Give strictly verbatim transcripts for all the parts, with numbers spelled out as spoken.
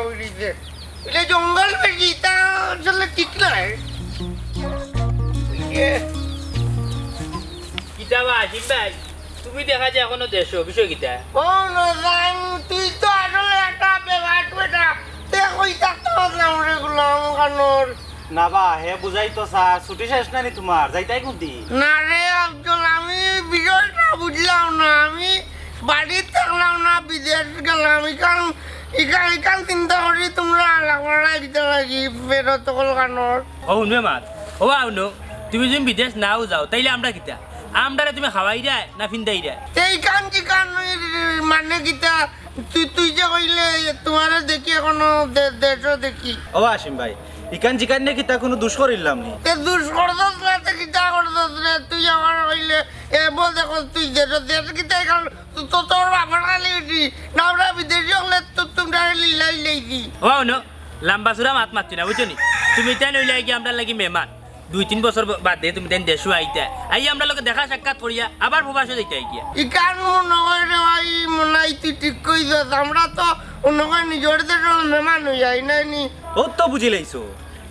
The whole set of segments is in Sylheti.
করিছে। এটা জঙ্গল বেশি, তা আসলে ঠিক নয়। ইয়ে। কিতা বা আসিফ ভাই, তুমি দেখা যায় এখনো দেশো, বিষয় কিতা? ও নজান, তুই তো আসলে একটা বেবাট বেটা। তে কই থাকতে পারলাম রে গোলাম খানোর। না বা, হে বুঝাইতো চার, ছুটি শেষ নানি তুমার, যাইতায় কুনদিন? না রে আফজল, আমি বিষয়টা বুঝলাম না। আমি বাড়িত থাকলাম না, বিদেশ গেলাম। ইখান, ইখান, ইখান চিন্তা করি তুমরা আলাপ করা কিতা লাগি, বেটা অকল খানোর। ও হুনবে মাত, ও বা হুনো, তুমি যদি বিদেশ নাও যাও, তাইলে আমরা কিতা? আমরারে তুমি খাওয়াইরায় না ফিন্দাইরায়? তে ইখান চিখান মানে কিতা? তুই, তুই যে কইলে, তুমারে দেখি এখনো দে-, দেশো দেখি। ও আসিফ ভাই, ইখান চিখান নিয়া কিতা কুনু দুষ করিলাম নি? তে দুষ করছস না, তে কিতা করছস রে? তুই আমারে কইলে, এ বল দেখো, তুই দেশো, দেশ কিতা ইখান তো, তো, তোর বাপর খালি উঠি, না আমরা বিদেশি অকলে তো তুমরা লিলাই লইছি। ও হুনো, লম্বা চুড়া মাত মাতছি না, বুঝছো নি? তুমি তাইন অইলায় গিয়া আমরার লাগি মেহমান। দুই তিন বছর ব-, বাদে তুমি তাইন দেশো আইতায়। আইয়া আমরার লগে দেখা সাক্ষাৎ করিয়া আবার প্রবাসো যাইতায় গিয়া। ইখান মনো কয় রে ভাই, মনো কয় তুই ঠিক কইছস। আমরা তো মনো কয় নিজর দেশর মেহমান অইয়া আই নাই নি। ও তো বুঝিলাইছো।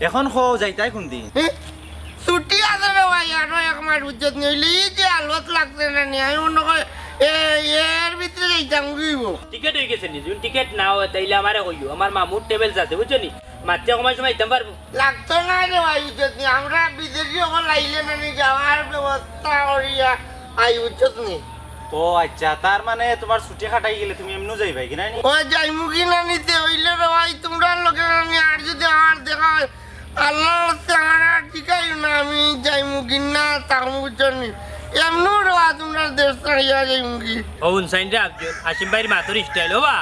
এখন কও যাইতায় কুনদিন? হে? ছুটি আছে রে ভাই, আরো এক মাস বুঝছত নি? অইলে ই যে হালত লাগছে না নি, আমি মনো কয় এ, এর ভিতরে যাইতাম অইবো। টিকেট অই গেছে নি? যদি টিকেট না অয়, তাইলে আমারে কইও, আমার মামুর ট্রাভেলস আছে, বুঝছো নি? মাতে কমাই সময় দিতাম পারবো। লাগতো না রে ভাই, বুঝছত নি? আমরা বিদেশি অকল আইলে না নি যাওয়ার ব্যবস্থা করিয়া আই, বুঝছত নি? ও আচ্ছা, তার মানে তুমার ছুটি কাটাই গেলে তুমি এমনেউ যাইবায় কি না নি? ও যাইমু কি না নি তে অইলে রে ভাই, তুমরার লগে না নি আর যদি আমার দেখা অয়, আল্লার ওয়াস্তে আমারে আর জিকাইও না, আমি যাইমু কি না থাকমু, বুঝছো নি? এমনেউ রে ভাই, তুমরার দেশ ছাড়িয়া যাইমু কি। ও হুনছইন রে আফজল, আসিফ ভাইর মাতর স্টাইল, ও বা,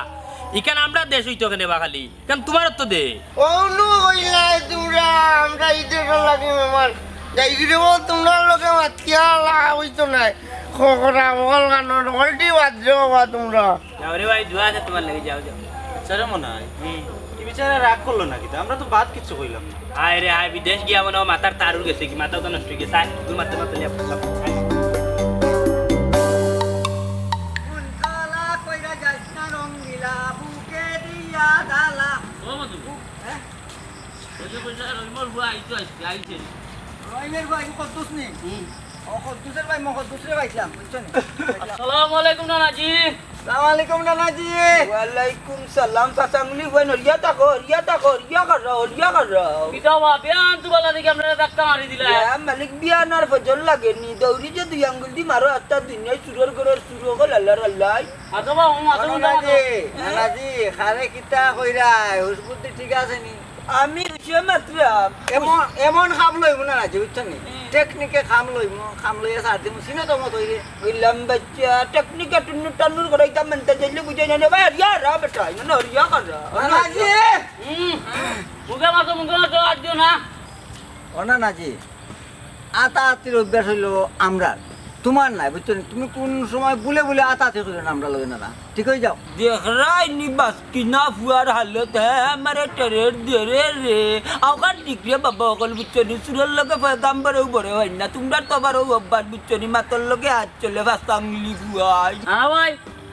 ইখান আমরার দেশ অইতো কেনে বা খালি? কারণ তুমারও তো দে। অনো কইলায় তুমরা, আমরা ই দেশর লাগি মেহমান। যাই গি রে বল, তুমরার লগে মাতিয়া লাভ অইতো নায়। খকরা বল গানোর হলটি বাদ যাও বা তুমরা। যাও রে ভাই, দোয়া আছে তুমার লাগি, যাও, যাও। আচ্ছা রে মনাই, হুম। ই বিচারা রাগ করলো না কিতা? আমরা তো বাদ কিচ্ছু কইলাম না। আয় রে আয়, বিদেশ গিয়া মনো অয় মাথার তার উড়ি গেছে গি, মাথা তো নষ্ট অই গেছে। আয়, তুই মাথা মাথা লিয়া বসলাম। আয়। মন কালা কইরা যাইস না রঙ্গিলা, বুকে দিয়া জ্বালা। ও বন্ধু, হ্যাঁ? ওই যে কইলা, রহিমর বুয়া আইতো আইছে, আইছে। রহিমর বুয়া আইছে, কদ্দুস নি? হুম। ও, কদ্দুসর ভাই, মকদ্দুসরে পাইছিলাম, বুঝছো নি? আসসালামু আলাইকুম নানাজি। সালাম আলাইকুম নানাজি। ওয়ালাইকুম সালাম, চাচা আঙ্গুলি বুয়া, হরিয়া থাকো, হরিয়া থাকো, হরিয়া করো, হরিয়া করো। কিতা বা, বিয়ান তো বালা দেখি আপনারা ধাক্কা মারি দিলা। ইয়া মালিক, বিয়ান আর ফজর লাগেনি, দৌড়ি যে দুই আঙ্গুল দি মারো, আত্মা দুনিয়ায় চুরর ঘরর চুর অকল আল্লার আল্লায়। মাতো বা, ও মাতো, ও মাতো, মাতো। নানাজি, নানাজি, খারে কিতা কইরা, হুশ বুদ্ধি ঠিক আছে নি? আমি হুশে মাতরাম। এমন, এমন খাম লইমু নানাজি, বুঝছো নি? হুম। টেকনিকে খাম লইমু, খাম লইয়া সার দিমু, সিনো তো মত অইরে। কইলাম বাচ্চা, টেকনিকে টুন্নুর টান্নুর করাইতাম, মানতে চাইলে বুঝাই না রে ভাই, হরিয়া রা বেটা, ইনো হরিয়া করা। নানাজি! হুম। মুখে মাতো, মুখে মাতো, আর দিও না। ও নানাজি, আতাআতির অভ্যাস অইলো আমরার, তুমার নায়, বুঝছো নি? তুমি কুন সময় ভুলে ভুলে আতাআতি করিও না আমরার লগে, না, না, ঠিক অই যাও। দেখরায় নি বাস্কিনা ফুয়ার হালত, হে আমারে টেরের দেরে রে। আওকার ঠিক রে বাবা অকল, বুঝছো নি? চুরর লগে পয়গাম্বরেও বড় অয় না, তুমরার তো আবার অউ অভ্যাস, বুঝছো নি? মাতর লগে আত চলে, পাঁচ আঙ্গুলি ফুয়াই। হ্যাঁ ভাই,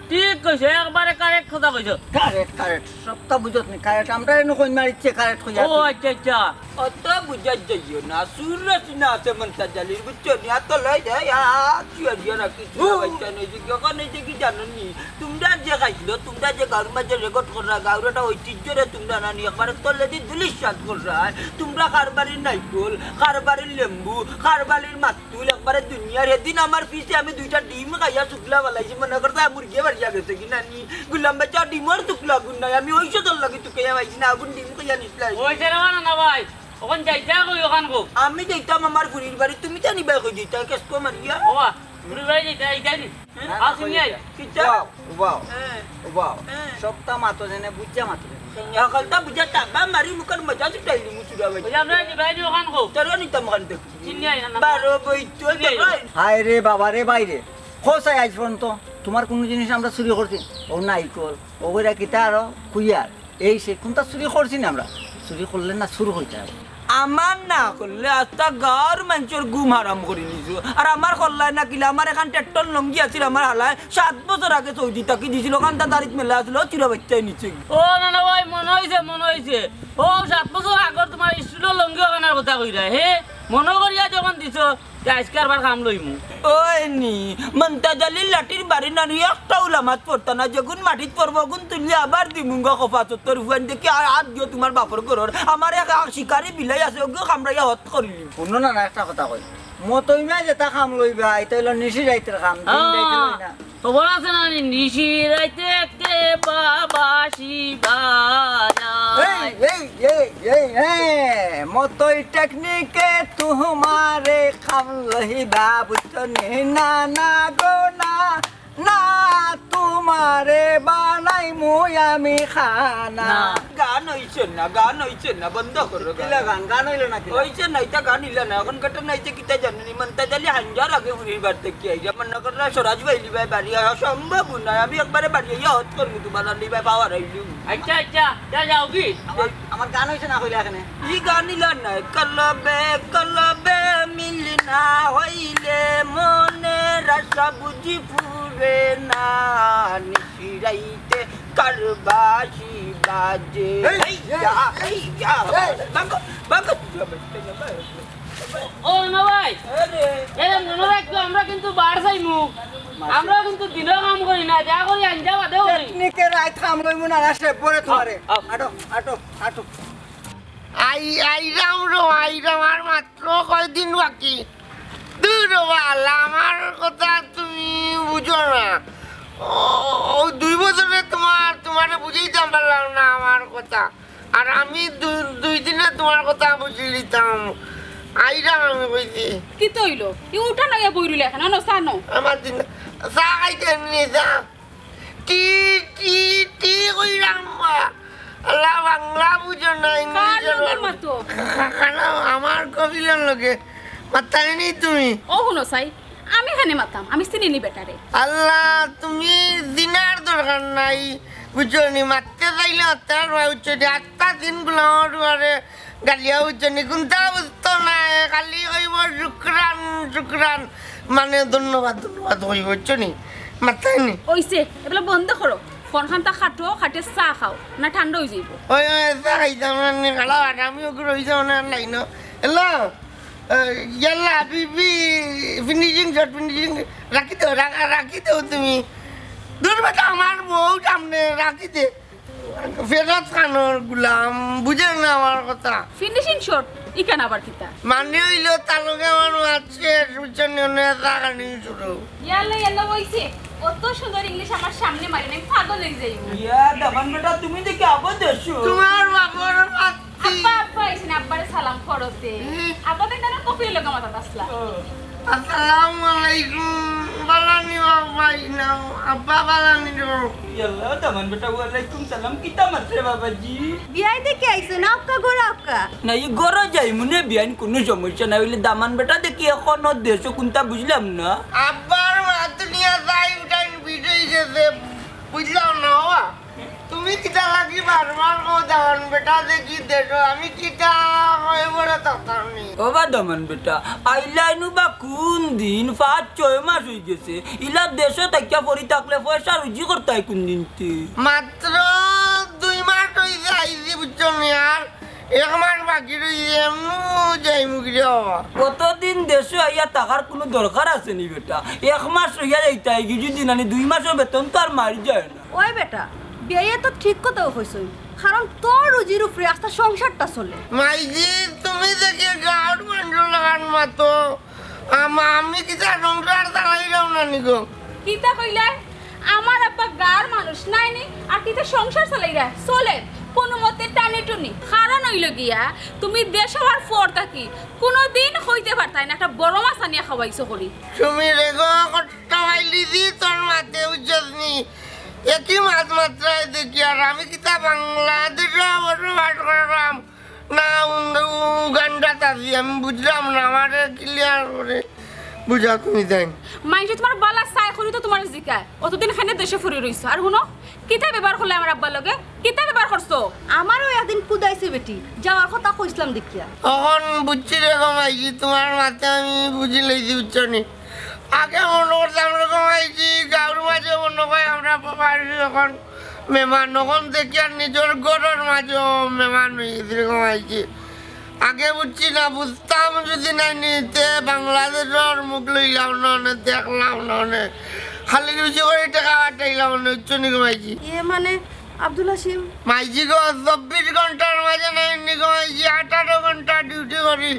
ঠিক কইছো, একবারে কারেক্ট কথা কইছো। কারেক্ট, কারেক্ট, সবটা বুঝছ নি? কারেক্ট, আমরা এনে কই মারিচ্ছে কারেক্ট কইয়া। ও আচ্ছা, আচ্ছা। অত বুঝার যাইও না, চুর রচনা আছে মন্তাজ আলীর, বুঝছো নি? আর তো লই দে, ইয়া, চুয়া দিয়া রাখি, চুয়া বাইচ্চা নই যে, কি ওখানে যে কি জানো নি? তুমরা যে খাইছিল, তুমরা যে গাঁওর মাঝে রেকর্ড কররা, গাঁওর একটা ঐতিহ্য রে তুমরা নানি, একবারে তলেদি ধুলিস্যাৎ কররা। তুমরা কার বাড়ির নাইকল, কার বাড়ির লেম্বু, কার বাড়ির মাতুল, একবারে দুনিয়ার। হেদিন আমার পিছে আমি দুইটা ডিম খাইয়া শুকলা ফালাইছি, মনে করতা মুরগিয়ে বাড়িয়া গেছে কি নানি? গুলাম বাচ্চা, ডিমর শুকলা আগুন নাই, আমি ওই সদর লাগি তুকাইয়া পাইছি না, আগুন ডিম খাইয়া নিছলাই। ওই যে রে না ভাই, ওখান যাইতা কই, ওখান কো? আমি যাইতাম আমার ফুরির বাড়ি, তুমি জানি ভাই কই যাইতা, কেসকো মারিয়া। ওবা, ফুরির বাড়ি যাইতা, যাইতা নি? হ্যাঁ? না, না, আসুন কই নাই। যাইতা? কিতা? ওবাও, ওবাও, হ্যাঁ। ওবাও। হ্যাঁ। সবটা মাতো জানে, বুঝা মাতো জানে। হকলটা বুঝা তাবা মারি মুখর মজা ছুটাইলি মুচুরা ভাই। ওই যে আমরা যাইবা নি ওখান কো? তোরও নিতাম ওখান থেকে। চিনি আই না, না। বারো বই তো চিনি আই না। হায় রে বাবা রে, বাইরে। খোসাই আইজ পর্যন্ত তুমার কুনু জিনিস আমরা চুরি করছি? ও নাইকল, ও কইরা কিতা আরো কুইয়ার। এই সে কুনটা চুরি করছি না আমরা? চুরি করলে না চুর কইতা অয়। আমার না করলে আস্তা গাঁওর মানষর ঘুম হারাম করি নিছো। আর আমার করলায় না কিলা, আমার এখান টেট্টর লঙ্গি আছিল, আমার হালায় সাত বছর আগে সৌদি থাকি দিছিল, কান্তা দাড়িত মেলা আছিল, ও চুরা বাচ্চায় নিছে। ও না না ভাই, মনো অইছে, মনো অইছে। ও সাত বছর আগর তুমার স্কুলর লঙ্গি অখানর কথা কইরায়, হে? মনো করিয়া যখন দিছো, তে আইজকে আরবার কাম লইমু। ওই নি, মন্তাজ আলীর লাঠির বাড়ি নানি একটাও লামাত পড়তা না, যেগুন মাটিত পড়বো, ওগুন তুলি আবার দিমুঙ্গা খোফা চত্বর ফুয়ান দেখি আর হাত দিও তুমার বাপর ঘরর। আমার এক, এক শিকারি বিলাই আছে, ওগুলো কামড়াইয়া হত করিলি। হুনো না, না, একটা কথা কই। মতই মাই যেটা কাম লইবা, এটা অইলো নিশি রাইতের কাম, দিন রাইতে লই না। খবর আছে না নি? নিশি রাইতে কে বাবাসি বাজায়। এই, এই, এই, এই, এই, মতই টেকনিকে তুমারে কাম লইবা, বুঝছো নি? না, না গো, না, না, তুমারে বানাইমু আমি খানা। না। গান অইছে না, গান অইছে না, বন্ধ করো গান। কিলা গান? গান অইলো না কিলা? অইছে না, ইটা গান ইলা না। এখন ঘটনা অইছে কিতা জানো নি? মন্তাজ আলী হাঞ্জার আগে উনি বার থাকি আইয়া, মনে করো স্বরাজ ভাই লিবায় বাড়ি আওয়া সম্ভব নায়। আমি একবারে বাড়ি আইয়া হত করমু তুমার আলী ভাই পাওয়ার আইলু। আচ্ছা, আচ্ছা, যা যাও কি? আমার, আমার গান অইছে না কইলা এখানে? ই গান ইলা না, কলবে কলবে মিল না হইলে মনের আশা বুঝি ফুরে না, নিশি রাইতে কারবাসি বাজে। এই, এই, যা, এই, যা। এই। ভাগো, ভাগো। ও না ভাই, আরে। এরে মনো রাখো, আমরা কিন্তু বার যাইমু। আমরা কিন্তু দিনও কাম করি না, যা করি আঞ্জা বাদেও করি। টেকনিকে রাইত কাম লইমু না, না সে পরে তুমারে। আও, আও। আটো, আটো, আটো। আই, আইরাম রো, আইরাম, আর মাত্র কয়দিন বাকি। দূর বাল, আমার কথা তুমি বুঝো না। ও, ও দুই বছরে তুমার, তুমারে বুঝাইতাম পারলাম না আমার কথা। আর আমি দু-, দুই দিনে তুমার কথা বুঝি লিতাম। আইরাম আমি কইছি। কিতা অইলো? ই উঠা নাইয়া বই রইলে এখানে, অনো চা নাও। আমার দিন চা খাইতে এমনি চা। টি, টি, টি কইরাম বা। আল্লাহ, বাংলা বুঝো না, ইংলিশ কার লগে মাতো? খা-, খা-, খানা আমার কবিলর লগে। মাততায় নি তুমি? ও হুনো চাই, আমি খানে মাতাম, আমি চিনি নি বেটারে। আল্লাহ, তুমি চিনার দরকার নাই, বুঝছো নি? মাততে চাইলে মাততে পারবা, বুঝছো নি? আস্তা দিন গুলাম আমার দুয়ারে গালিয়া, বুঝছো নি? কুন্তা বুঝতো না, খালি কইবো শুকরান, শুকরান, মানে ধন্যবাদ, ধন্যবাদ কইবো, বুঝছো নি? মাততায় নি? অইছে, এবলা বন্ধ করো। ফোন খানতা কাটো, কাটিয়া চা খাও, না ঠান্ডা অই যাইবো। ওই, ওই, চা খাইতাম না, নি খালা, আর আমি ওকে রইছে মানে আর লাইনো। হ্যালো? এ, ইয়াল্লা, হাবিবি, finishing shot, finishing, রাখি দেও, রা-, রাখি দেও তুমি। দূর বেটা, আমার বউ সামনে, রাখি দে। ফেরত খানোর গুলাম, বুঝে না আমার কথা। Finishing shot? ইখান আবার কিতা? মানে অইলো, তার লগে আমার মাত শেষ, বুঝছো নি? অনে চা খানি শুরু। ইয়াল্লা, ইয়াল্লা, অইছে। অত সুন্দর ইংলিশ আমার সামনে মারি নাই, পাগল অই যাইমু। ইয়া, দামান বেটা, তুমি দেখি আবার দেশো। তুমার বাপর মাত আব্বা, আব্বা আইছেন, আব্বারে সালাম করতে। হুম। আব্বা তো এখানে কফির লগে মাতাত আছলা। ও। আসসালামু আলাইকুম। বালানি বাবা, ইনাও। আব্বা বালানি রো। ইয়াল্লা, দামান বেটা, ওয়ালাইকুম সালাম। কিতা মাতরে বাবাজি? বিয়াই দেখি আইছো না, আক্কা ঘরো আক্কা। না, ই ঘরো যাইমু নে বিয়াইন, কুনু সমস্যা নাই। অইলে দামান বেটা দেখি এখনো দেশো কুন্তা বুঝলাম না। আব্বার মাত নিয়া যাই উঠাইন বিট অই গেছে, বুঝলাম না বাবা। তুমি কিতা লাগি বারবার কও দামান বেটা দেখি দেশো, আমি কিতা কই বড় ততনি। ও বা দামান বেটা, আইলাইনু বা কুন দিন? পাঁচ ছয় মাস অই গেছে। ইলা দেশো থাকিয়া পড়ি থাকলে পয়সা রুজি করতায় কুন দিনতে? মাত্র দুই মাস অইছে আইছি, বুঝছো নি? আর এক মাস বাকি রইছে, এমনু যাইমু গিয়া বাবা। অতদিন দেশো আইয়া থাকার কুনু দরকার আছে নি বেটা? এক মাস রইয়া যাইতায়, গি যদি নানি দুই মাসর বেতন তো আর মারি যায় না। ওই বেটা, বিয়াইয়ে তো ঠিক কথাউ কইছইন, কারণ তোর রুজির উপরে আস্তা সংসারটা চলে। মাইজি, তুমি দেখি গাঁওর মানষর লাখান মাতো, আম-, আমি কিতা সংসার চালাইরাম না নি গো? কিতা কইলায়? আমার আব্বা গাঁওর মানুষ নায় নি, আর কিতা সংসার চালাইরা? চলে কুনু মতে টানি টুনি। কারণ অইলো গিয়া, তুমি দেশো আওয়ার পর থাকি কুনুদিন কইতে পারতায় না একটা বড় মাছ আনিয়া খাওয়াইছো করি। তুমি রে গো, কষ্ট পাইলি দি তোর মাতে, বুঝছস নি? একই মাত মাতরায় দেখি, আর আমি কিতা বাংলাদেশো বসবাস কররাম না উন-, উগান্ডাত আছি, আমি বুঝলাম না, আমারে clear করি বুঝাও তুমি তাইন। মাইনষে তুমার বালা চাই করি তো তুমারে জিকায়, অতদিন কেনে দেশো পড়ি রইছো? আর হুনো, কিতা ব্যবহার করলায় আমার আব্বার লগে? কিতা ব্যবহার করছো? আমারও একদিন কুদাইছে বেটি, যাওয়ার কথা কইছিলাম দেখিয়া। অখন বুঝছি রে গো মাইজি, তুমার মাতে আমি বুঝি লইছি, বুঝছো নি? আগে মনো করতাম রে গো মাইজি, গাউর মাঝে মনো কয় আমরা প্রবাসী অখন মেহমান, অখন দেখি আর নিজর ঘরর মাঝেও মেহমান অইগেছি রে গো মাইজি। আগে বুঝছি না, বুঝতাম যদি নায় নি, তে বাংলাদেশর মুখ লইলাম না অনে, দেখলাম না অনে, খালি রুজি করি টেকা পাঠাইলাম অনে, বুঝছো নি গো মাইজি? ইয়ে মানে, আব্দুল হাসিম। মাইজি গো, চব্বিশ ঘন্টার মাঝে নায় নি গো মাইজি, আঠারো ঘন্টা ডিউটি করি।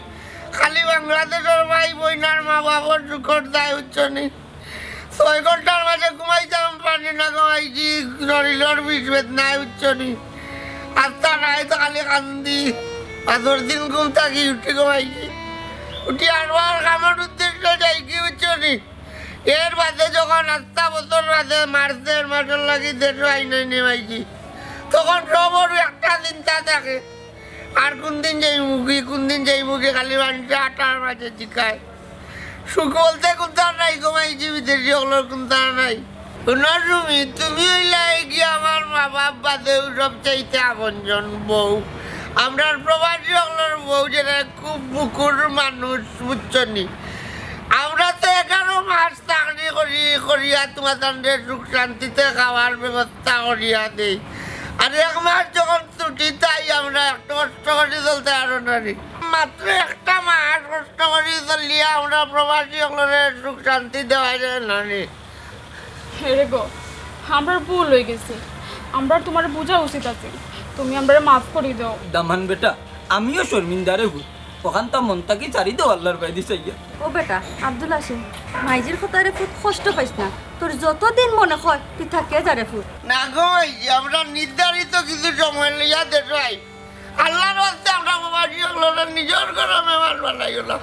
খালি বাংলাদেশর ভাই বইন আর মা বাবার সুখর দায়, বুঝছো নি? ছয় ঘন্টার মাঝে ঘুমাইতাম পারি না গো মাইজি, শরীরর বিষ বেদনায়, বুঝছো নি? আস্তা রাইত খালি কান্দি। পাঁচর দিন ঘুম থাকি উঠি গো মাইজি। উঠি আরবার কামর উদ্দেশ্যে যাইগি, বুঝছো নি? এর বাদে যখন আস্তা বছর বাদে মার্চের মাসর লাগি দেশো আইনাই নি মাইজি, তখন সবর একটা চিন্তা থাকে, আর কুনদিন যাইমুগি, কুনদিন যাইমুগি, খালি মানষে আটার মাঝে জিকায়। সুখ বলতে কুন্তা নাই গো মাইজি, বিদেশি অকলর কুন্তা নাই। হুনো সুমি, তুমি অইলায় গি আমার মা বাপ বাদেও সবচাইতে আপনজন বউ। আমরার প্রবাসী অকলর বউ যেরা খুব বুকুর মানুষ, বুঝছো নি? আমরা তো এগারো মাস চাকরি করি, করিয়া তুমাতানরে সুখ শান্তিতে খাওয়ার ব্যবস্থা করিয়া দেই। আর এক মাস যখন ছুটি, তাই আমরা একটু কষ্ট করি চলতে পারো না নি। মাত্র একটা মাস কষ্ট করি চলিয়া আমরা প্রবাসী অকলরে সুখ শান্তি দেওয়া যায় না নি। হে রে গো, আমরার ভুল অইগেছে, আমরার তুমারে বুঝা উচিত আছিল, তুমি আমরারে মাফ করি দেও। দামান বেটা, আমিও শর্মিন্দারে হুত, অখানতা মন থাকি ছাড়ি দেও আল্লার বায়দি চাইয়া। ও বেটা, আব্দুল হাসিম, মাইজির কথারে ফুত কষ্ট পাইস না, তোর যতদিন মনে কয় তুই থাকিয়া যা রে ফুত। না গো মাইজি, আমরা নির্ধারিত কিছু সময় লইয়া দেশো আই। আল্লার ওয়াস্তে আমরা প্রবাসী অকলরে নিজর ঘরর মেহমান বানাইও না।